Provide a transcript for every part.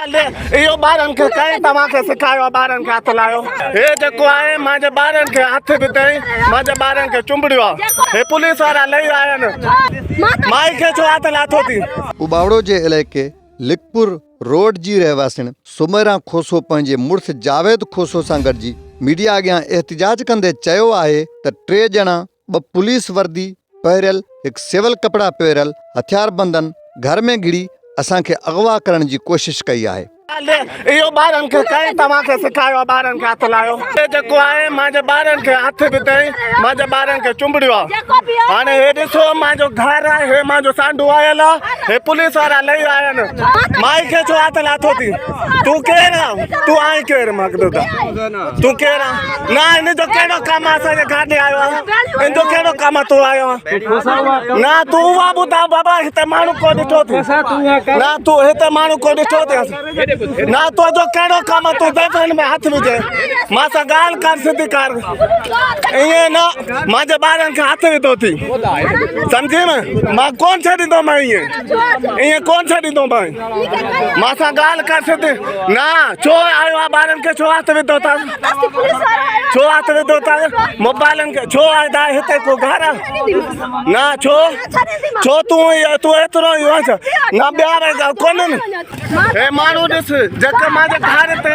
اهو ٻارن کي ڪنهن توهان کي سکايو آهي ٻارن کي هٿ لايو هي جيڪو آهي مانجي ٻارن کي هٿ وڌائين مانجي ٻارن کي چنبڙيو آهي هي پوليس وارا لهي آيا آهن مائي کي ڇو هٿ لاٿو ٿي. اٻاوڙو جي علائقي لکپور روڊ جي رهواسڻ سميرا کوسو پنهنجي مڙس جاويد کوسو سان گڏجي ميڊيا اڳيان احتجاج ڪندي چيو آهي ته ٽي ڄڻا ٻه پوليس وردي پهريل هڪ سول ڪپڙا پهريل هٿياربندن گهر ۾ گهڙي اسان کي اغوا ڪرڻ جي ڪوشش ڪئي آهي. اهو ٻارن کي ڪنهن توهان کي سکايو آهي ٻارن کي هٿ لايو هي جيڪو آهي مانجي ٻارن کي هٿ وڌائين مانجي ٻارن کي چنبڙيو آهي هاڻي هي ڏسو مانجو گهر آهي هي مانجو سانڍو آيل آهي هي پوليس وارا لهي آيا آهن مائي کي ڇو هٿ لاٿو ٿي تون ڪير آهين تون آهين ڪير مانکي ٻڌاء تون ڪير آ نه ان جو ڪهڙو ڪم آ اسان جي گهر ڏي آيو آ ان جو ڪهڙو ڪم آ تون آيو آ نه تون اها ٻڌاء بابا هتي ماڻهو ڪو ڏٺو ٿي نه تون هتي ماڻهو ڪو ڏٺو ٿي نه تو جو ڪهڙو ڪم آ تون زائفن ۾ هٿ وجهي مان سان ڳالهه ڪر سڌي ڪر ائين نه مانجي ٻارن کي هٿ وڌو ٿي سمجهي نه مان ڪون ڇڏيندو مان ائين ائين ڪون ڇڏيندو مان مان سان ڳالهه ڪر سڌ نه ڇو آيو آ ٻارن کي ڇو هٿ وڌو اٿس ڇو هٿ وڌو اٿس موبائلن کي ڇو آيا هتي ڪو گهر آ نه ڇو ڇو تون تون ايترو ئي آ نه ٻيا ڪونهن هي ماڻهو ڏس جيڪي مانجي گهر تي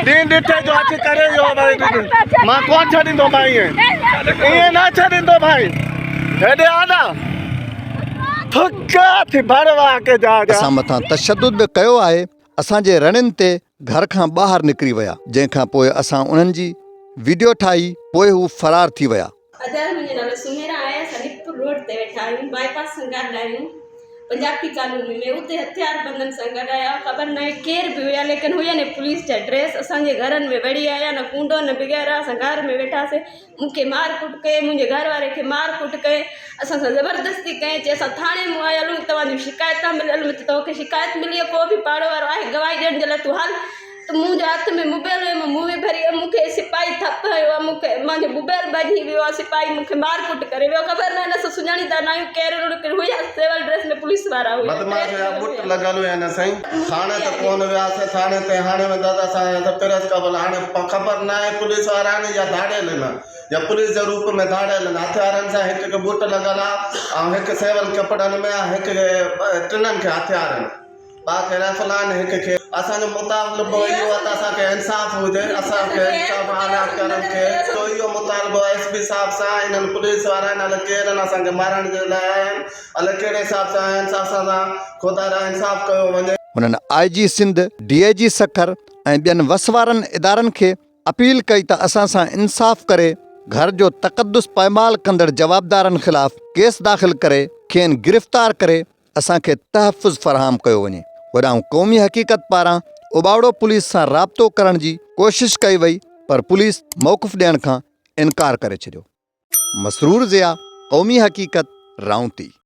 ڏينهن ڏٺي جو اچي ڪري ويو مان ڪون ڇڏيندو مان ائين ائين نه ڇڏيندو ڀائي هيڏي آ نه اسان مٿان تشدد به ڪيو آهي، اسان جي رڙين تي گهر کان ٻاهر نڪري ويا، جنهن کان پوء اسان انهن جي وڊيو ٺاهي، پوء هو فرار ٿي ويا. ادا منهنجو نالو سميرا آهي اسان نڪپور روڊ تي ويٺا آهيون باء پاس سان گڏ آهيون پنجابي ڪالوني ۾ اتي هٿيار بندن سان گڏ آيا خبر ناهي ڪير به هيا ليڪن هيا نه پوليس جا ڊريس اسان جي گهرن ۾ وڙي آيا نه ڪونڊو نه بغير اسان گهر ۾ ويٺاسي مون کي مار ڪٽ ڪئي منهنجي گهر واري کي مار ڪٽ ڪئي اسان سان زبردستي ڪئي چي اسان ٿاڻي مون آيل آهيون توهان جون شڪايتان مليل مون چيو توکي شڪايت ملي آهي ڪو به پاڙو وارو آهي گواهي ڏيڻ جي لاء تون هل ته منهنجي هٿ ۾ موبائل هيو مان مووي ڀري ويم مون کي سپاهي ٿپ هنيو آهي مون کي منهنجو موبائل ڀڄي ويو آهي سپاهي مون کي مار ڪٽ ڪري ويو خبر ناهي اسان سڃاڻيندا نه آهيون ڪير هيا سول ڊريس ۾ پوليس وارا هيا بدمعاش هيا بوٽ لڳل هيا نه سائين ٿاڻي ته ڪونه وياسين ٿاڻي تي هاڻي ويندا ته اسان جا ته پريس قبل هاڻي خبر ناهي پوليس وارا آهن يا ڌاڙيل آهن يا پوليس جي روپ ۾ ڌاڙيل آهن هٿيارن سان هڪ کي بوٽ لڳل آ ۽ هڪ سيول ڪپڙن ۾ آ هڪ کي ٽنن کي هٿيار آهن ٻا کي رائفل آهن هڪ کي اسان جو مطالبو اهو آ ته اسان کي انصاف هجي اسان کي انصاف اعليٰ اختيارن کي جو اهو مطالبو ايس پي صاحب سان انهن پوليس وارن الائي ڪير آهن اسان کي مارڻ جي لاء آيا آهن الائي ڪهڙي حساب سان آيا آهن سا اسان سان خدا را انصاف ڪيو وڃي. هنن I G Sindh, D I G Sukkur ۽ ٻين وس وارن ادارن کي اپيل ڪئي ته اسان سان انصاف ڪري گهر جو تقدس پائمال ڪندڙ جوابدارن خلاف ڪيس داخل ڪري کين گرفتار ڪري اسان کي تحفظ فراهم ڪيو وڃي. هوڏانهن قومي حقيقت پاران اوٻاوڙو پوليس سان رابطو ڪرڻ جي ڪوشش ڪئي وئي پر پوليس موقف ڏيڻ کان انڪار ڪري ڇڏيو. مسرور ضياء، قومي حقيقت، رائونتي.